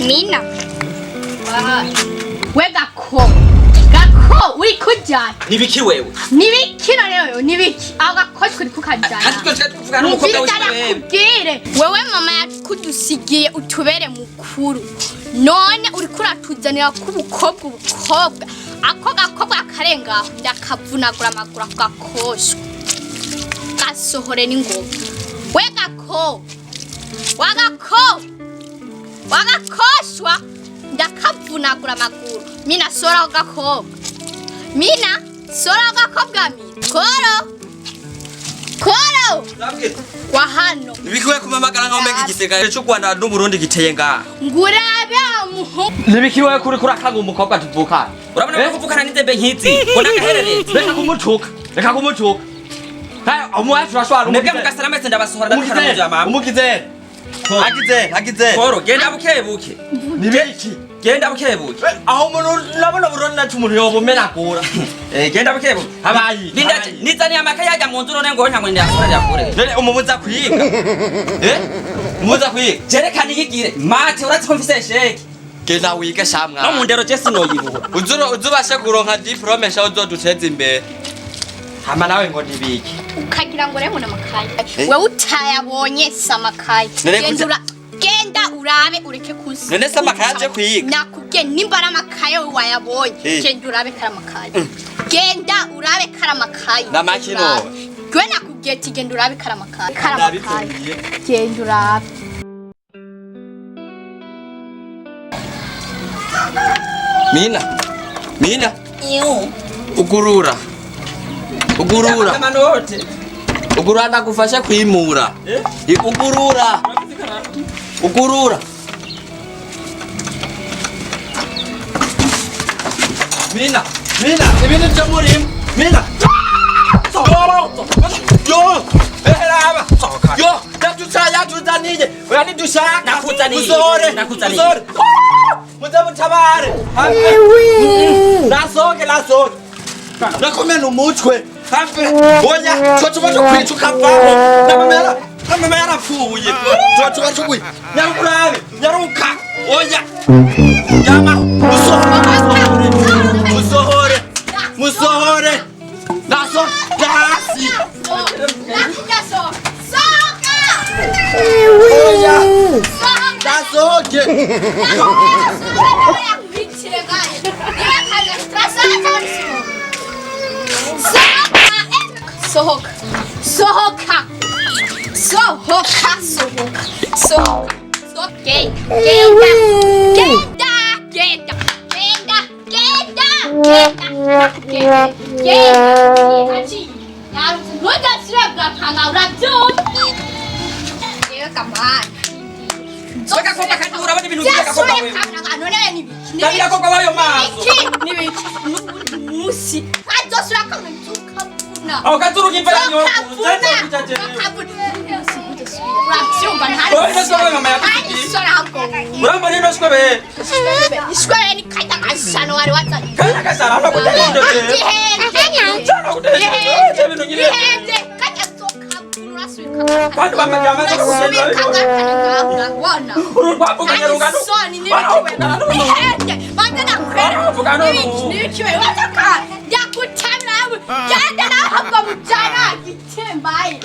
Mina we gako gako uri kujyana Nibiki wewe? Nibiki none nibiki aho gakoshwe uri kukajyana. Kandi twese tuvugana n'umukobwa w'ishure. Ndakubwire wewe mama yakudusigiye utubere mukuru, none uriko uratuzanira k'ubukobwa ubukobwa ako gakobwa karengaho ndakavunagura amaguru ako gakoshwe gasohore n'ingoma. We gako wagako wagakoshwa ndakavunagura amaguru. Mina sora ako gakobwa, Mina sora ako gakobwa, Mina koro koro wa hano. Nibiki wewe kumamagara nkaho umenga igisirikare cy'u Rwanda n'u Burundi giteye ngaha? Ngurabe muhu. Nibiki wewe kuri kurakanga umukobwa tuvukana? Urabona ko kuvukana n'inzembe nk'izi ngo nagaherereze. Reka kumutuka, reka kumutuka. Hayi umuwacu urashobora. Mwebwe mugasara mwese ndabasohora ndabikora mu nzu ya mama. Umugize agize agize. Koro genda buke buke. Nibiki? Genda buke buke. Aho umuntu nabona Burundi nacu umuntu yobumenagura. Eh, genda buke buke. Habaye Linda nizaniye amakaye yajya mu nzu none ngo ntango ndayasora yakure. None umubuza kwiga? Eh, umubuza kwiga? Jerekana iyigire mate urazi ko mfise sheke. Genda wige shamwa. No mu ndero je sinoyibura. Uzuro uzubashe kuronka diplome sha uzoduteza imbere. Hama nawe ngo nibiki? Ukagira ngo rero namakaye wewe utayabonye samakaye. None Genda genda urabe ureke kusi. None se amakaye aje kwiga? Nakubwiye nimba ari amakaye wewe wayabonye. Genda urabe kari amakaye, genda urabe kari amakaye. Namakino. Gwe nakubwiye ati genda urabe kari amakaye, kari amakaye, genda urabe. Mina, Mina, ugurura, ugurura, Amanote. ugurura ndagufashe kwimura. Ugurura, ugurura. Mina, Mina, ibintu byo murimo. Mina. Yo, eheraba. Yo, yatuza yatuzaniye. Oya nidushaka. Nakuzaniye. Musohore, Nakuzaniye. musohore. Muze mutabare. Nasohoke, nasohoke. Nakomena umutwe. Have. Oya, cyo tuba cyo kwica ukavaho. Namamera, namama yarapfuye. Cyo tuba cyo kwica. Nyarukurabe, nyaruka. Oya. Yama, musohore. Musohore. Musohore. Naso, hasi. Sohoka. Oya. Sohoka. Nasohoke. Sohoka, sohoka, sohoka, sohoka, sohoka, genda, genda, genda, genda, genda, genda, genda, genda, urabyumva? Yewe kamana. Gakobwa kandi urabona ibintu by'agakobwa wewe. None Kandi gakobwa wayo maso. Nibiki? N'ubundi munsi azosubira kamwe. Aho kazuruka imva ya nyoko. Urabyumva? Oya, ino mama yakusigiye. Nta ahubwo. Urambona ino shwe be. Ishwere ni kajya gashano wari wazanye. Kajya gashano hano kutera ibyo je. Gihende. Cyane kutera ibyo bintu nyine. Gihende kajya soka urasubika. Kandi bamaze amaze kugenda. Urasubika urabona. Uru rwavuganye rungano. Soni nibikiwe. Bihende. Banza nakwera. Nibikiwe. Wataka. Yakutana. Genda nawe ahubwo mujyana gitembaye.